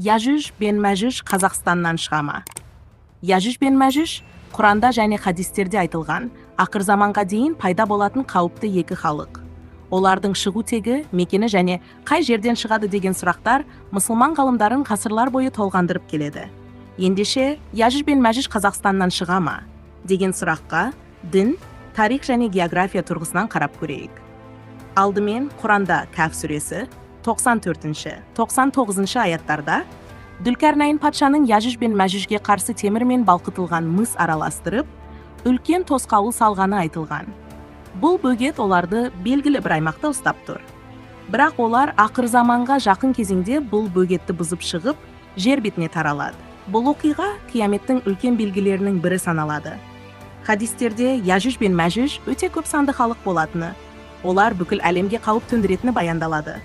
Яжүж бен Мәжүж Қазақстаннан шыға ма? Яжүж бен Мәжүж Құранда және хадистерде айтылған ақыр заманға дейін пайда болатын қауіпті екі халық. Олардың шығу тегі, мекені және қай жерден шығады деген сұрақтар мұсылман ғалымдарын ғасырлар бойы толғандырып келеді. Ендеше, Яжүж бен Мәжүж Қазақстаннан шыға ма деген сұраққа дін, тарих және география тұрғысынан қарап көрейік. Алдымен Құранда Кәф сүресі 94-ші, 99-шы аяттарда Дүлкәрнайын патшаның Яжүж бен Мәжүжге қарсы темір мен балқытылған мыс араластырып, үлкен тосқауыл салғаны айтылған. Бұл бөгет оларды белгілі бір аймақта ұстап тұр. Бірақ олар ақыр заманға жақын кезеңде бұл бөгетті бұзып шығып, жер бетіне таралады. Бұл оқиға қияметтің үлкен белгілерінің бірі саналады. Хадистерде Яжүж бен Мәжүж өте көп санды халық болатыны, олар бүкіл әлемге қауіп төндіретіні баяндалады.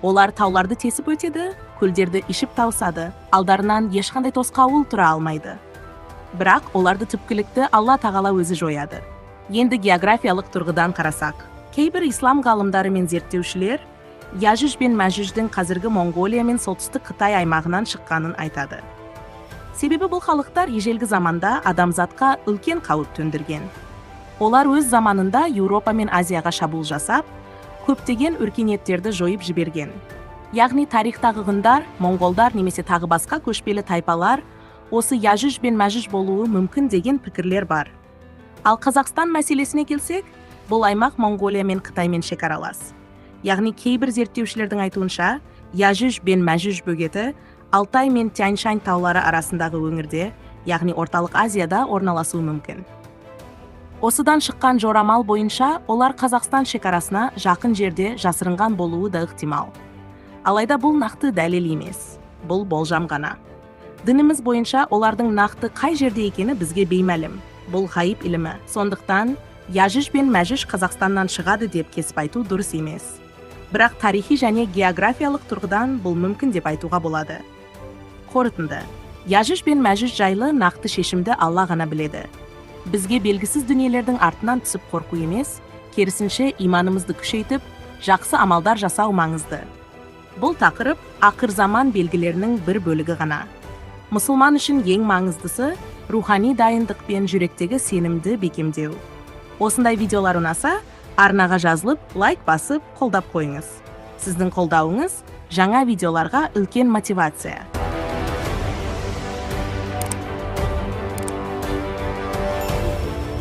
Олар тауларды тесіп өтеді, көлдерді ішіп тауысады, алдарынан ешқандай тосқауыл тұра алмайды. Бірақ оларды түпкілікті Алла Тағала өзі жояды. Енді географиялық тұрғыдан қарасақ, кейбір ислам ғалымдары мен зерттеушілер Яжүж бен Мәжүждің қазіргі Моңғолия мен Солтүстік Қытай аймағынан шыққанын айтады. Себебі бұл халықтар ежелгі заманда адамзатқа үлкен қауіп төндірген. Олар өз заманында Еуропа мен Азияға шабуыл жасап, көптеген өркениеттерді жойып жіберген. Яғни тарихтағы ғұндар, моңғолдар немесе тағы басқа көшпелі тайпалар осы Яжүж бен Мәжүж болуы мүмкін деген пікірлер бар. Ал Қазақстан мәселесіне келсек, бұл аймақ Моңғолия мен Қытаймен шекаралас. Яғни кейбір зерттеушілердің айтуынша, Яжүж бен Мәжүж бөгеті Алтай мен Тянь-Шань таулары арасындағы өңірде, яғни Орталық Азияда орналасуы мүмкін. Осыдан шыққан жорамал бойынша олар Қазақстан шекарасына жақын жерде жасырынған болуы да ықтимал. Алайда бұл нақты дәлел емес, бұл болжам ғана. Дініміз бойынша олардың нақты қай жерде екені бізге беймәлім. Бұл ғайып ілімі. Сондықтан Яжүж бен Мәжүж Қазақстаннан шығады деп кесіп айту дұрыс емес. Бірақ тарихи және географиялық тұрғыдан бұл мүмкін деп айтуға болады. Қорытынды. Яжүж бен Мәжүж жайлы нақты шешімді Алла ғана біледі. Бізге белгісіз дүниелердің артынан түсіп қорқу емес, керісінше иманымызды күшейтіп, жақсы амалдар жасау маңызды. Бұл тақырып ақыр заман белгілерінің бір бөлігі ғана. Мұсылман үшін ең маңыздысы рухани дайындық пен жүректегі сенімді бекемдеу. Осындай видеолар ұнаса, арнаға жазылып, лайк басып, қолдап қойыңыз. Сіздің қолдауыңыз жаңа видеоларға үлкен мотивация.